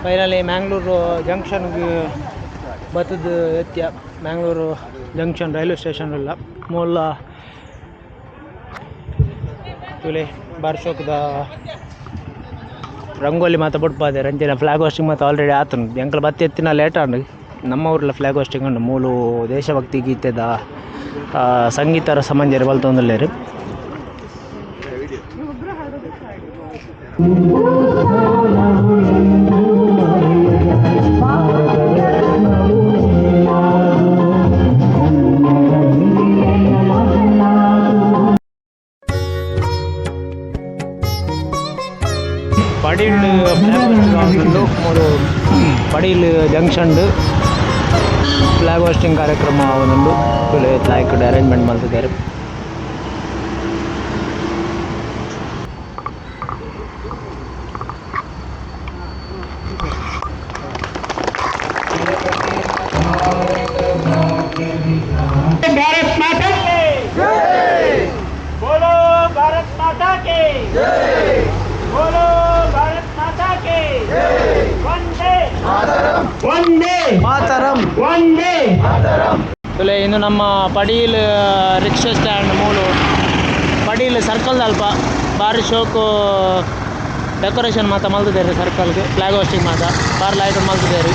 Finally Mangalore ಜಂಕ್ಷನ್ಗೆ ಬತ್ತದ ಎತ್ಯ. Mangalore junction railway station ಉಲ್ಲ ಮೂಲ. ತೂಲೆ, ಬಾರಿ ಶೋಕುದ ರಂಗೋಲಿ ಮಾತ ಬುಡ್ಪಾದೆರ್. ಅಂಚನೆ ಫ್ಲಾಗ್ ಹೋಸ್ಟಿಂಗ್ ಮಾತ ಆಲ್ರೆಡಿ ಆತುಂಡು. ಎಂಕುಲು ಬತ್ತಿ ಎತ್ತಿನ ಲೇಟ್ ಆಂಡ್. ನಮ್ಮ ಊರುಲ ಫ್ಲಾಗ್ ಹೋಸ್ಟಿಂಗ್ ಉಂಡು. ಮೂಲು ದೇಶಭಕ್ತಿ ಗೀತೆದ ಸಂಗೀತ ರಸಮಂಜರಿ ಮಲ್ತೊಂದುಲ್ಲೆರ್. ಪಡೀಲ್ ಫ್ಲಾಗ್ ಹೋಸ್ಟಿಂಗ್ ಆವೊಂದುಂಡು. ಮೂಲು ಪಡೀಲ್ ಜಂಕ್ಷನ್ ಫ್ಲಾಗ್ ಹೋಸ್ಟಿಂಗ್ ಕಾರ್ಯಕ್ರಮ ಆವೊಂದುಂಡು. ತೂಲೆ, ಲಾಯ್ಕ್ ಅರೇಂಜ್ಮೆಂಟ್ ಮಲ್ತುದೆರ್. भारत माता के, बोलो भारत माता के, बोलो भारत माता के। वंदे, वंदे, ಮಾತರಂ. वंदे. ತುಲೆ, ಇಂದು ನಮ್ಮ ಪಡೀಲ್ ರಿಕ್ಷಾ ಸ್ಟ್ಯಾಂಡ್ ಮೂಲು ಪಡೀಲ್ ಸರ್ಕಲ್ ಅಲ್ಪ ಬಾರಿ ಶೋಕು ಡೆಕೋರೇಷನ್ ಮಾತ ಮಲ್ತುದೆರ್. ಸರ್ಕಲ್ಗೆ ಫ್ಲಾಗ್ ಹೋಸ್ಟಿಂಗ್ ಮಾತ ಬಾರಿ ಲಾಯ್ಕ್ ಮಲ್ತುದೆರ್.